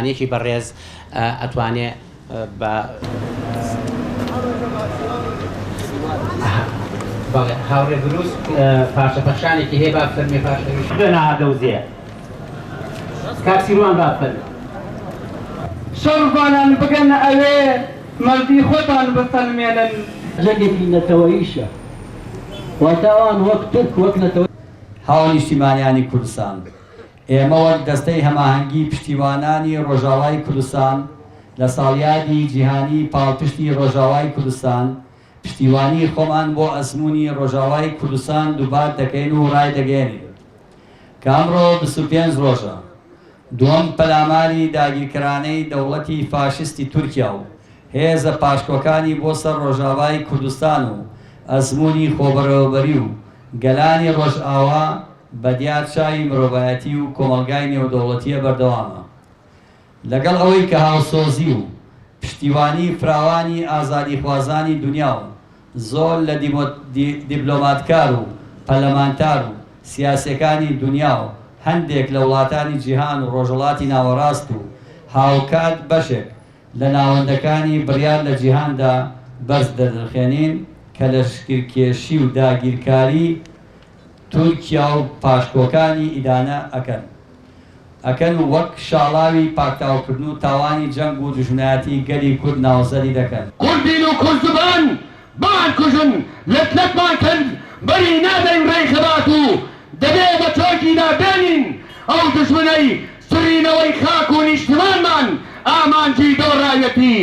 یەکی بەڕێز ئەتوانێ بە بەڵێ هاوڕێ بروسک پارچە پەخشانێکی هەیە با فەرمێ پاش ئەویش خوێنە دەوزێ کاک سیروان با فەرمێ. شەڕڤانان بگەنە ئەوێ مەردی خۆتان بسەلمێنن. جەنگێکی نەتەوەییشە، واتە ئەوان وەک تورک وەک نەتەوەی. هاونیشتیمانیانی کوردستان، ئێمە وەک دەستەی هەماهەنگی پشتیوانانی ڕۆژاوای کوردستان لە ساڵیادی جیهانی پاڵپشتی ڕۆژاوای کوردستان، پشتیوانی خۆمان بۆ ئەزموونی ڕۆژاوای کوردستان دووپات دەکەین و ڕایدەگەیەنین کە ئەمڕۆ 25 ڕۆژە دووەم پەلاماری داگیرکەرانەی دەوڵەتی فاشیستی تورکیا و هێزە پاشکۆکانی بۆ سەر ڕۆژاوای کوردستان و ئەزموونی خۆبەڕێوەبەری و گەلانی ڕۆژئاوا بە دیار چاوی مرۆڤایەتی و کۆمەڵگای نێودەوڵەتییە بەردەوامە. لەگەڵ ئەوەی کە هاوسۆزی و پشتیوانی فراوانی ئازادیخوازانی دونیا و زۆر لە دیبلۆماتکار و پەرلەمانتار و سیاسیەکانی دونیا و هەندێک لە وڵاتانی جیهان و ڕۆژهەڵاتی ناوەڕاست و هاوکات بەشێک لە ناوەندەکانی بڕیار لە جیهاندا بەرز دەنرخێنین کە لەشکرکێشی و داگیرکاری تورکیا و پاشکۆکانی ئیدانە ئەکەن ئەکەن و وەک شاڵاوی پاکتاوکردن و تاوانی جەنگ و دوژمنایەتی گەلی کورد ناوزەدی دەکەن. کوردین و کوردزبان بمانکوژن لەت لەتمان کەن بەری نادەین ڕێی خەبات و دەبێ بە چۆکیدا بێنین ئەو دوژمنەی سڕینەوەی خاک و نیشتمانمان ئامانجی دۆڕاویەتی.